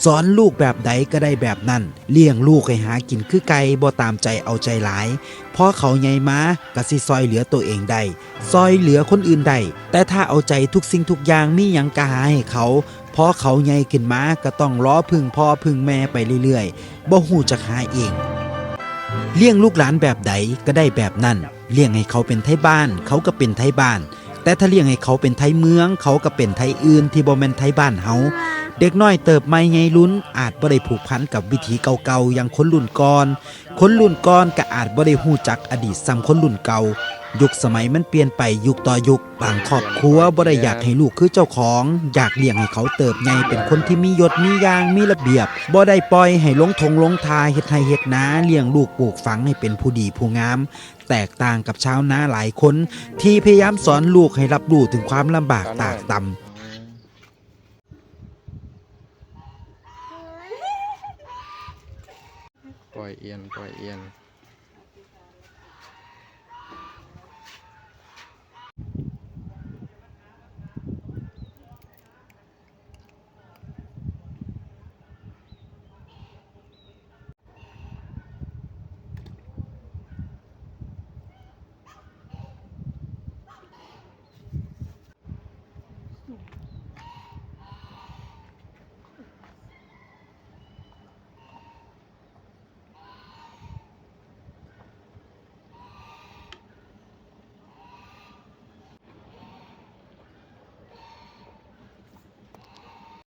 ສອນລູກແບບໃດກໍໄດ້ແບບນັ້ນ, ລ້ຽງລູກໃຫ້ຫາກິນຄືໄກ່, ບໍ່ຕາມໃຈເອົາໃຈຫຼາຍ. ພໍເຂົາໃຫຍ່ມາກໍຊິຊ່ອຍເຫຼືອໂຕເອງໄດ້, ຊ່ອຍເຫຼືອຄົນອື່ນໄດ້, ແຕ່ຖ້າເອົາໃຈທຸກສິ່ງທຸກຢ່າງ, ມີຫຍັງກໍຫາໃຫ້ເຂົາ. ພໍເຂົາໃຫຍ່ຂຶ້ນມາກໍຕ້ອງລໍເພິ່ງພໍ່ເພິ່ງແມ່ໄປເລື້ອຍໆ, ບໍ່ຮູ້ຈັກຫາເອງ. ລ້ຽງລູກຫຼານແບບໃດກໍໄດ້ແບບນັ້ນ, ລ້ຽງໃຫ້ເຂົາເປັນໄທບ້ານ, ເຂົາກໍເປັນໄທບ້ານ. ແຕ່ຖ້າລ້ຽງໃຫ້ເຂົາເປັນໄທເມືອງ, ເຂົາກໍເປັນໄທອື່ນທີ່ບໍ່ແມ່ນໄທບ້ານເຮົາ. ເດັກນ້ອຍເຕີບໃໝ່ໃຫຍ່ລຸນ ອາດບໍ່ໄດ້ຜູກພັນກັບວິຖີເກົ່າໆຢ່າງຄົນລຸ້ນກ່ອນ. ຄົນລຸ້ນກ່ອນກໍອາດບໍ່ໄດ້ຮູ້ຈັກອະດີດສ່ຳຄົນລຸ້ນເກົ່າ. ຍຸກສະໄໝມັນປ່ຽນໄປຍຸກຕໍ່ຍຸກ. ບາງຄອບຄົວບໍ່ໄດ້ຢາກໃຫ້ລູກຄືເຈົ້າຂອງ, ຢາກລ້ຽງໃຫ້ເຂົາເຕີບໃຫຍ່ເປັນຄົນທີ່ມີຍົດມີຢ່າງ, ມີລະບຽບ. ບໍ່ໄດ້ປ່ອຍໃຫ້ລົງທົ່ງລົງທ່າ, ເຮັດໄຮ່ເຮັດນາ, ລ້ຽງລູກປູກຝັງໃຫ້ເປັນຜູ້ດີຜູ້ງາມ. ແຕກຕ່າງກັບຊາວນາຫຼາຍຄົນທີ່ພະຍາຍາມສອນລູກໃຫ້ຮັບຮູ້ເຖິງຄວາມລຳບາກຕາກຕ່ຳ. ປ່ອຍອຽນ, ປ່ອຍອຽນ.